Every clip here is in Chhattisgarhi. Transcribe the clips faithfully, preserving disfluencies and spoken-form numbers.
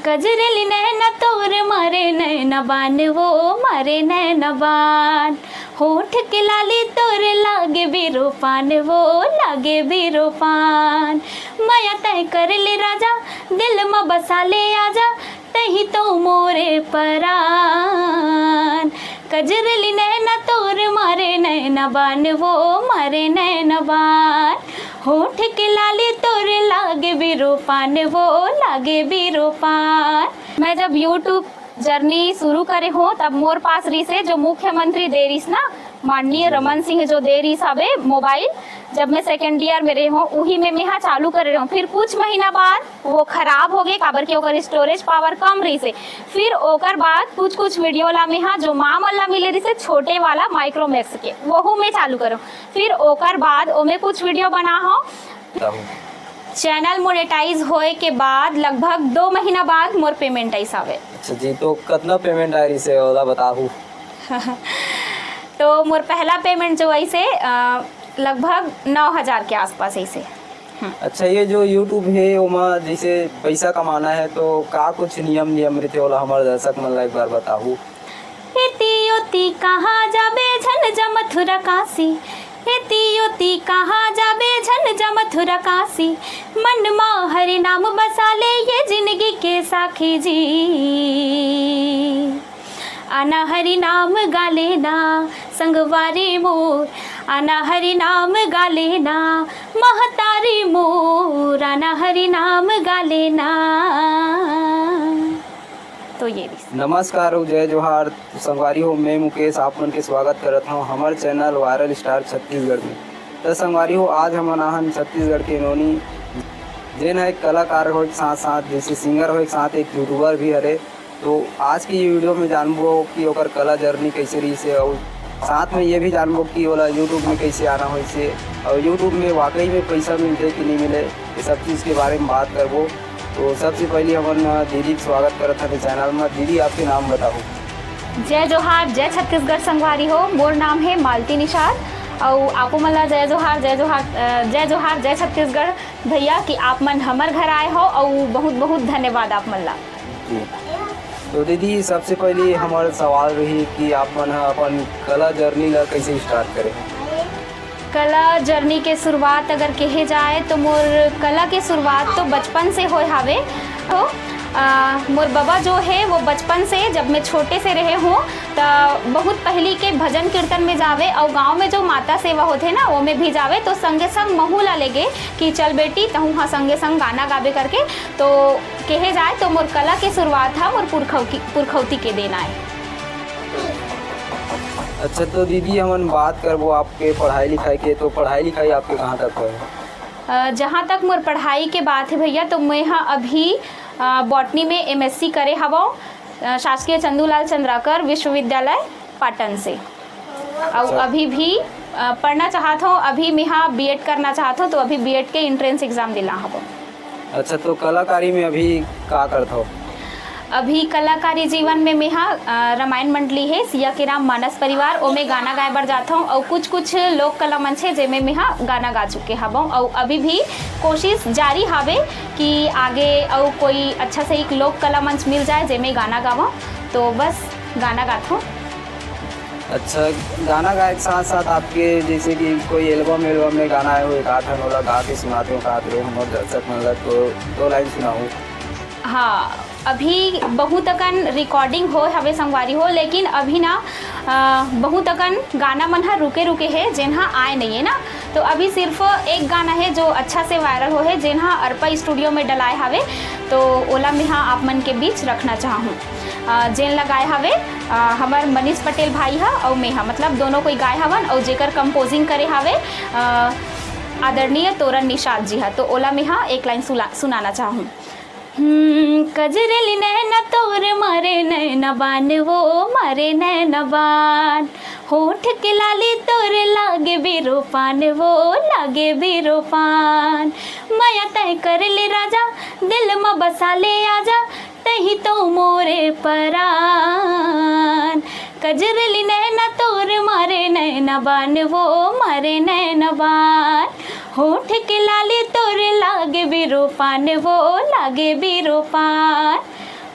कजरेली नैना तोर मारे नैना बान, वो मारे नैना बान। होठ के लाली तोर लागे बीरो पान, वो लागे बीरो पान। मया तय कर ले राजा, दिल म बसा ले आजा, तही तो मोरे परान। कजरेली नैना तोर मारे नैना बान, वो मारे नैना बान। होठ के लाली तोर लागे बीरो पान, वो लागे बीरो पान। मैं जब YouTube जर्नी शुरू करे हों, तब मोर पास रिसे जो मुख्यमंत्री दे रिस ना, माननीय रमन सिंह जो दे रिस हवे मोबाइल, जब मैं सेकंड ईयर में रहे हों, उही में मेहा चालू करे रहे हों। फिर कुछ महीना बाद वो खराब हो गए, काबर कि ओकर स्टोरेज पावर कम रिसे। फिर ओकर बाद कुछ कुछ वीडियो ला मेहा जो माँ मन ला मिले रिसे छोटे वाला माइक्रोमैक्स के, वहू में चालू करे हों। फिर ओकर बाद ओमे कुछ वीडियो बना हों। चैनल मोनेटाइज होए के बाद लगभग दो महीना बाद मोर पेमेंट आइस हवे। अच्छा जी, तो कतना पेमेंट आए रिसे, ओला बताहू। तो मोर पहला पेमेंट जो आइसे, अ, लगभग नौ हजार के आसपास आइसे। हम्म। अच्छा, ये जो YouTube हे, ओमा जैसे पैसा कमाना है, तो का कुछ नियम, नियम रहिथे, ओला हमर दर्शक मन ला एक बार बताहू। एती ओती कहाँ जाबे झन जा मथुरा काशी, एती ओती कहाँ जाबे झन जा मथुरा काशी। मन मा हरि नाम बसा ले ये जिंदगी के साखी जी। आना हरि नाम गा लेना संगवारी मोर, आना हरि नाम गा लेना महतारी मोर, आना हरि नाम गा लेना। तो ये भी। नमस्कार अउ जय जोहार संगवारी हो, मैं मुकेश आप मन के स्वागत करत हौं हमर चैनल वायरल स्टार छत्तीसगढ़ में। त संगवारी हो, आज हमन आहन छत्तीसगढ़ के नोनी, जेन ह एक कलाकार होए के साथ-साथ, जैसे सिंगर होए के साथ एक यूट्यूबर भी हरे। तो आज की ये वीडियो में जानबो कि ओकर कला जर्नी कैसे रहिसे, अउ साथ में ये भी जानबो कि ओला YouTube में कैसे आना होइसे, अउ YouTube में वाकई में पैसा मिलथे कि नहीं मिले, ये सब चीज़ के बारे में बात करबो। तो सबसे पहले हमन दीदी के स्वागत करत हन चैनल में। दीदी, आपके नाम बताओ। जय जोहार, जय छत्तीसगढ़ संगवारी हो। मोर नाम है मालती निषाद, अउ आपो मन ला जय जोहार, जय जोहार, अ, जय जोहार, जय छत्तीसगढ़ भैया, कि आप मन हमर घर आए हो, अउ बहुत बहुत धन्यवाद आप मन ला। जी। तो दीदी, सबसे पहले हमर सवाल रही कि आप मन ह अपन कला जर्नी ला कैसे स्टार्ट करे? कला जर्नी के शुरुआत अगर कहे जाए तो मोर कला के शुरुआत तो बचपन से होए हावे। तो, आ, मोर बबा जो है वो बचपन से, जब मैं छोटे से रहे हूँ, त बहुत पहली के भजन कीर्तन में जावे अउ गाँव में जो माता सेवा होथे ना, ओमे भी जावे, तो संगे संग महू ला लेगे कि चल बेटी, तहूँ ह संगे संग गाना गाबे करके। तो कहे जाए तो मोर कला के शुरुआत ह मोर पुरखौती, पुरखौती के देन आय। अच्छा, तो दीदी, हमन बात करबो आपके पढ़ाई लिखाई के, तो पढ़ाई लिखाई आपके कहाँ तक होय? अ, जहाँ तक मोर पढ़ाई के बात है भैया, तो मैं ह अभी, अ, बॉटनी में एमएससी करे हवं, अ, शासकीय चंदूलाल चंद्राकर विश्वविद्यालय पाटन से। अउ अच्छा। अभी भी, अ, पढ़ना चाहत हौं, अभी मेहा बीएड करना चाहत हौं, तो अभी बीएड के एंट्रेंस एग्जाम देना हवं। अच्छा, तो कलाकारी में अभी का करत हव? अभी कलाकारी जीवन में मेहा, अ, रामायण मंडली हे, सिया के राम मानस परिवार, ओमे गाना गाए बर जात हौं, अउ कुछ-कुछ लोक कला मंच हे, जेमे मेहा गाना गा चुके हवं, अउ अभी भी कोशिश जारी हावे कि आगे अउ कोई अच्छा से एक लोक कला मंच मिल जाए, जेमे गाना गावं। तो बस गाना गात हौं। अच्छा, गाना गाए के साथ-साथ आपके जैसे कि कोई एल्बम, एल्बम में गाना आए हो, एक आध ठन ओला गा के सुनाते हो, का आप लोग हमर दर्शक मन ला तो दो लाइन सुनाओ। हाँ, अभी बहुत अकन रिकॉर्डिंग होए हवे संगवारी हो, लेकिन अभी ना, अ, बहुत अकन गाना मन ह रुके रुके हे, जेन ह आए नइ हे ना। तो अभी सिर्फ एक गाना हे जो अच्छा से वायरल होए हे, जेन ह अरपा स्टूडियो में डलाए हवे, तो ओला मेहा आप मन के बीच रखना चाहूँ। अ, जेन ला गाए हवे, अ, हमर मनीष पटेल भाई ह अउ मेहा, मतलब दोनों कोई गाए हवन, अउ जेकर कंपोजिंग करे हवे, अ, आदरणीय तोरन निषाद जी ह। तो ओला मेहा एक लाइन सुला-, सुनाना चाहूँ। हम्म, कजरेली नैना तोर मारे नैना बान, वो मारे नैना बान। होठ के लाली तोर लागे बीरो पान, वो लागे बीरो पान। मया तय कर ले राजा, दिल म बसा ले आजा, तही तो मोरे परान। कजरेली नैना तोर मारे नैना बान, वो मारे नैना बान। होठ के लाली तोर लागे बीरो पान, वो लागे बीरो पान।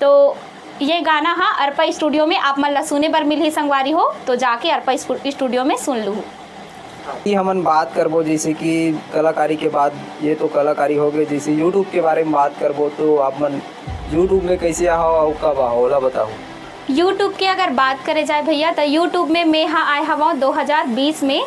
तो ये गाना ह अरपा स्टूडियो में आप मन ला सुने बर मिलही संगवारी हो, तो जाके अरपा स्टू-, स्टूडियो में सुन लूहू। कि हमन बात करबो जैसे कि कलाकारी के बाद, ये तो कलाकारी हो गए, जैसे YouTube के बारे में बात करबो तो आप मन YouTube में कैसे आहो और कब आहो, ओला बताओ। YouTube के अगर बात करे जाए भैया, तो YouTube में मैं हा आए हवं दो हज़ार बीस में,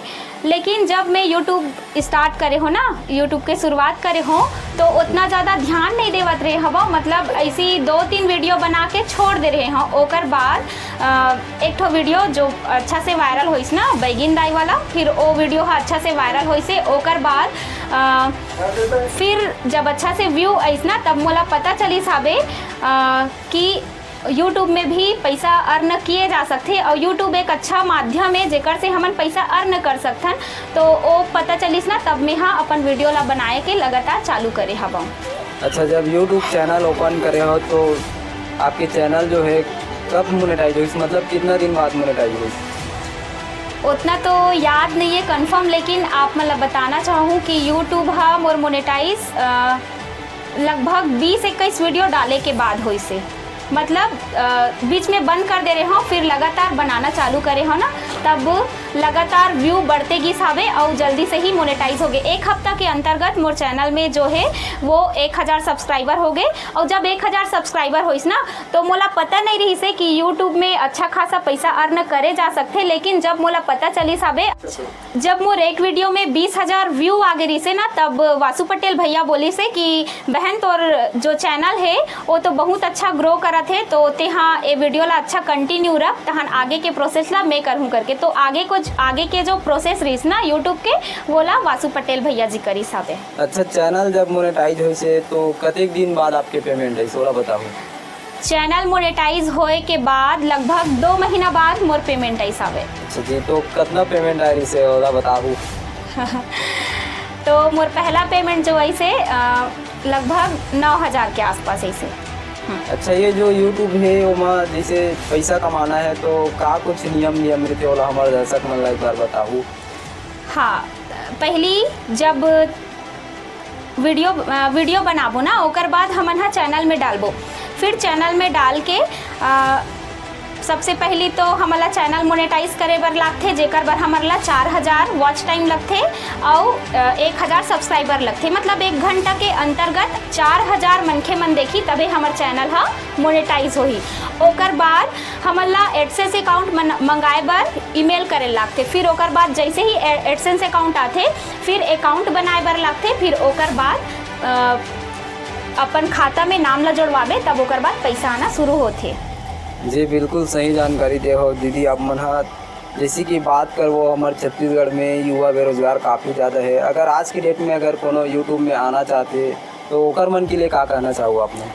लेकिन जब मैं YouTube स्टार्ट करे हो ना, YouTube के शुरुआत करे हो, तो उतना ज़्यादा ध्यान नहीं देवत रहे हवं। मतलब, ऐसी दो तीन वीडियो बना के छोड़ दे रहे हो। ओकर बाद अ, एक ठो वीडियो जो अच्छा से वायरल होइस ना, बैगिन दाई वाला, फिर ओ वीडियो हा अच्छा से वायरल होइस हे। ओकर बाद अ, फिर जब अच्छा से व्यू आइस ना, तब मोला पता चलिस हाबे अ, कि YouTube में भी पैसा अर्न किए जा सकथे, और YouTube एक अच्छा माध्यम है जेकर से हमन पैसा अर्न कर सकथन। तो ओ पता चलिस ना, तब मैं हा अपन वीडियो ला बनाए के लगातार चालू करे हवं। अच्छा, जब YouTube चैनल ओपन करे हो तो आपके चैनल जो है कब मोनेटाइज होइस, मतलब कितना दिन बाद मोनेटाइज होइस? उतना तो याद नहीं है कंफर्म, लेकिन आप मन ला बताना चाहूँ कि YouTube हा मोर मोनेटाइज अ, लगभग बीस इक्कीस वीडियो डाले के बाद होइस हे। मतलब अ, बीच में बंद कर दे रहे हो, फिर लगातार बनाना चालू करे हो ना, तब लगातार व्यू बढ़ते गिस हावे और जल्दी से ही मोनेटाइज हो गए। एक हफ्ता के अंतर्गत मोर चैनल में जो है वो एक हज़ार सब्सक्राइबर हो गए, और जब एक हज़ार सब्सक्राइबर होइस ना, तो मोला पता नहीं रहिस हे कि YouTube में अच्छा खासा पैसा अर्न करे जा सकथे, लेकिन जब मोला पता चलिस हावे, जब मोर एक वीडियो में बीस हज़ार व्यू आ गए रहिस हे ना, तब वासु पटेल भैया बोलिस हे कि बहन, तोर जो चैनल है वो तो बहुत अच्छा ग्रो करत है, तो तेहा ए वीडियो ला अच्छा कंटिन्यू रख, तहन आगे के प्रोसेस ला मैं करहूँ करके। तो आगे कुछ, आगे के जो प्रोसेस रहिस ना YouTube के, वो ला वासु पटेल भैया जी करिस हावे। अच्छा, चैनल जब मोनेटाइज होइस हे तो कतेक दिन बाद आपके पेमेंट आइस, ओला बताओ। चैनल मोनेटाइज होए के बाद लगभग दो महीना बाद मोर पेमेंट आइस हावे। अच्छा जी, तो कितना पेमेंट आए रहिस हे, ओला बताहू। तो मोर पहला पेमेंट जो आइस हे, अ, लगभग नौ हज़ार के आसपास आइस हे। हम्म। अच्छा, ये जो YouTube है, ओमा जैसे पैसा कमाना है, तो का कुछ नियम, नियम रहिथे, ओला हमर दर्शक मन ला एक बार बताहू। हाँ, पहली जब वीडियो, अ, वीडियो बनाबो ना, ओकर बाद हमन ह चैनल में डालबो। फिर चैनल में डाल के, अ, सबसे पहली तो हमन ला चैनल मोनेटाइज करे बर लागथे, जेकर बर हमन ला चार हज़ार वॉच टाइम लगथे, अउ, अ, एक हज़ार सब्सक्राइबर लगथे। मतलब एक घंटा के अंतर्गत चार हज़ार मनखे मन देखी, तभे हमर चैनल ह मोनेटाइज होही। ओकर बाद हमन ला एडसेंस अकाउंट मन-, मंगाए बर ईमेल करे लागथे। फिर ओकर बाद जैसे ही ए-, एडसेंस अकाउंट आथे, फिर अकाउंट बनाए बर लागथे। फिर ओकर बाद, अ, अपन खाता में नाम ला जोड़वाबे, तब ओकर बाद पैसा आना शुरू होथे। जी, बिल्कुल सही जानकारी दे हो दीदी आप मन ह। जैसे कि बात करबो, हमर छत्तीसगढ़ में युवा बेरोजगार काफ़ी ज़्यादा है। अगर आज की डेट में अगर कोनो YouTube में आना चाहते, तो ओकर मन के लिए का कहना चाहू आप मन?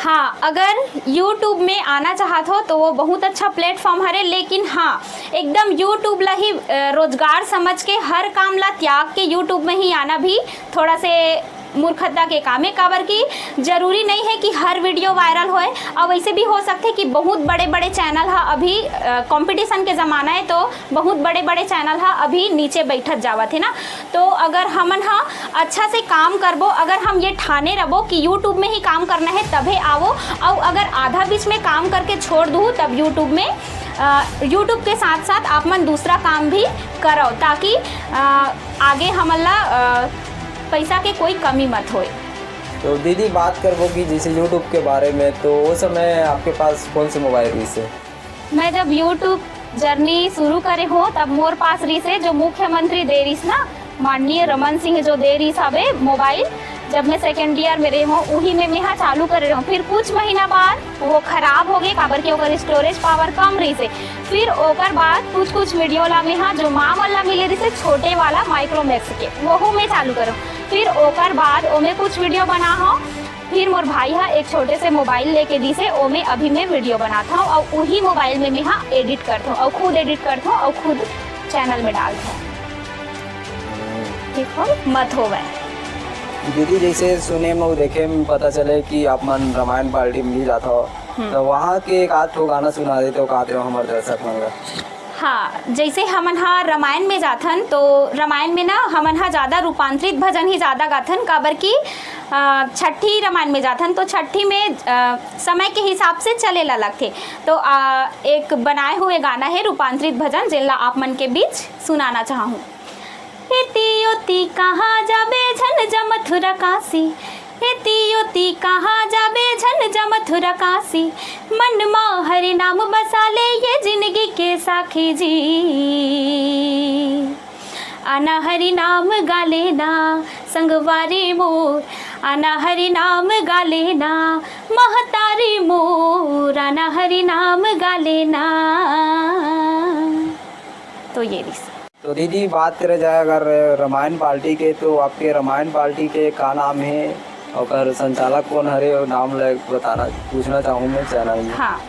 हाँ, अगर YouTube में आना चाहत हो तो वो बहुत अच्छा प्लेटफॉर्म हरे, लेकिन हाँ, एकदम YouTube ला ही, अ, रोजगार समझ के हर काम ला त्याग के YouTube में ही आना भी थोड़ा से मूर्खता के काम है, काबर कि जरूरी नहीं है कि हर वीडियो वायरल होए। और वैसे भी हो सकथे कि बहुत बड़े-बड़े चैनल ह अभी, अ, कंपटीशन के ज़माना है, तो बहुत बड़े-बड़े चैनल ह अभी नीचे बैठत जावत है ना। तो अगर हमन ह अच्छा से काम करबो, अगर हम ये ठाने रबो कि YouTube में ही काम करना है तभे आवो, और अगर आधा बीच में काम करके छोड़ दूँ तब YouTube में, अ, YouTube के साथ-साथ आप मन दूसरा काम भी करो, ताकि, अ, आगे हमन ला, अ, पैसा के कोई कमी मत होए। तो दीदी, बात करबो कि जैसे YouTube के बारे में, तो वो समय आपके पास कौन से मोबाइल रहिस हे? मैं जब YouTube जर्नी शुरू करे हो, तब मोर पास रहिस हे जो मुख्यमंत्री दे रहिस ना, माननीय रमन सिंह जो दे रहिस हवे मोबाइल, जब मैं सेकेंड ईयर में रहे हो, उही में मेहा चालू करे रहो। फिर कुछ महीना बाद वो खराब हो गए, काबर कि ओकर स्टोरेज पावर कम रहिस हे। फिर ओकर बाद कुछ कुछ वीडियो ला मेहा जो माँ मन ला मिले रहिस हे छोटे वाला माइक्रोमैक्स के, वहू में चालू करो। फिर ओकर बाद ओमे कुछ वीडियो बना हो। फिर मोर भाई हा एक छोटे से मोबाइल लेके दिस हे, ओमे अभी मैं वीडियो बनात हूँ और उही मोबाइल में मेहा एडिट करत हूँ और खुद एडिट करत हूँ और खुद चैनल में डालत हूँ। ठीक हो, मत होवय। दीदी, जैसे सुने में, देखे में पता चले कि आप मन रामायण पार्टी में भी जात हो, हम्म। तो वहाँ के एक आध ठो गाना सुना देते हो, कहते हो हमारे दर्शक मन ला। हाँ, जैसे हमन हा रामायण में जाथन, तो रामायण में ना हमन हा ज़्यादा रूपांतरित भजन ही ज़्यादा गाथन, काबर कि अ, छट्ठी रामायण में जाथन तो छट्ठी में, अ, समय के हिसाब से चले ला लगथे। तो, अ, एक बनाए हुए गाना हे रूपांतरित भजन, जेन ला आप मन के बीच सुनाना चाहूँ। एती ओती कहाँ जाबे झन जा मथुरा काशी, एती ओती कहाँ जाबे झन जा मथुरा काशी, मन मा हरि नाम बसा ले ये जिंदगी के साखी जी। आना हरि नाम गा लेना संगवारी मोर, आना हरि नाम गा लेना महतारी मोर, आना हरि नाम गा लेना। तो ये रहिस। तो दीदी, बात करे जाए अगर रामायण पार्टी के, तो आपके रामायण पार्टी के का नाम हे, ओकर संचालक कोन हरे, वो नाम ले बताना, पूछना चाहूँ मैं चैनल में। हाँ,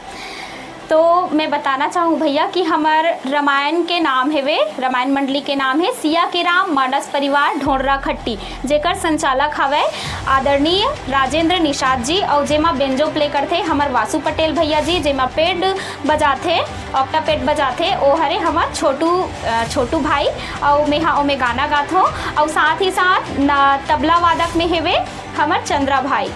तो मैं बताना चाहूँ भैया कि हमर रामायण के नाम हेवे, रामायण मंडली के नाम हे सिया के राम मानस परिवार ढोंडरा खट्टी, जेकर संचालक हवय आदरणीय राजेंद्र निषाद जी, अउ जेमा बेंजो प्ले करथे हमर वासु पटेल भैया जी, जेमा पेड बजाथे, ऑक्टापेड बजाथे, ओ हरे हमर छोटू, अ, छोटू भाई, अउ मेहा ओमे गाना गाथों, अउ साथ ही साथ न-, तबला वादक में हेवे हमर चंद्रा भाई।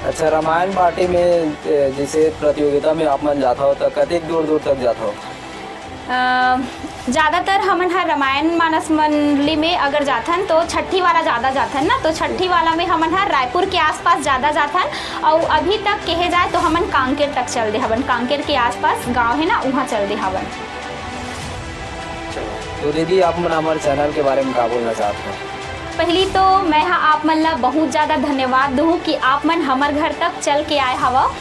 अच्छा, रामायण पार्टी में, ए, जैसे प्रतियोगिता में आप मन जाथव, तो कतेक दूर दूर तक जाथव? अ, ज़्यादातर हमन ह रामायण मानस मंडली में अगर जाथन, तो छट्ठी वाला ज़्यादा जाथन ना, तो छट्ठी वाला में हमन ह रायपुर के आसपास ज़्यादा जाथन। अउ अभी तक कहे जाए, तो हमन कांकेर तक चल दे हवन, कांकेर के आसपास गांव हे ना, उहाँ चल दे हवन। चलो, तो दीदी, आप मन हमर चैनल के बारे में का बोलना चाहत हो? पहली तो मैं ह आप मन ला बहुत ज़्यादा धन्यवाद दूँ कि आप मन हमर घर तक चल के आए हवव।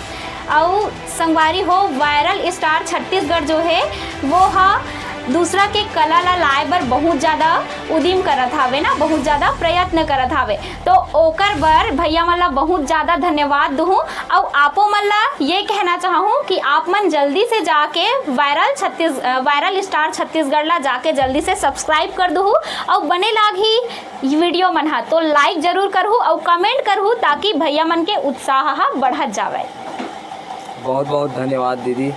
अउ संगवारी हो, वायरल स्टार छत्तीसगढ़ जो हे, वो ह दूसरा के कला ला लाए बर बहुत ज़्यादा उदिम करत हावे ना, बहुत ज़्यादा प्रयत्न करत हावे। तो ओकर बर भैया मन ला बहुत ज़्यादा धन्यवाद दूँ। अउ आपो मन ला ये कहना चाहूँ कि आप मन जल्दी से जाके वायरल छत्तीस-, अ, वायरल स्टार छत्तीसगढ़ ला जाके जल्दी से सब्सक्राइब कर दूँ। अउ बने लागही वीडियो मन ह, तो लाइक जरूर करहू अउ कमेंट करहू, ताकि भैया मन के उत्साह ह बढ़त जावय। बहुत बहुत धन्यवाद दीदी।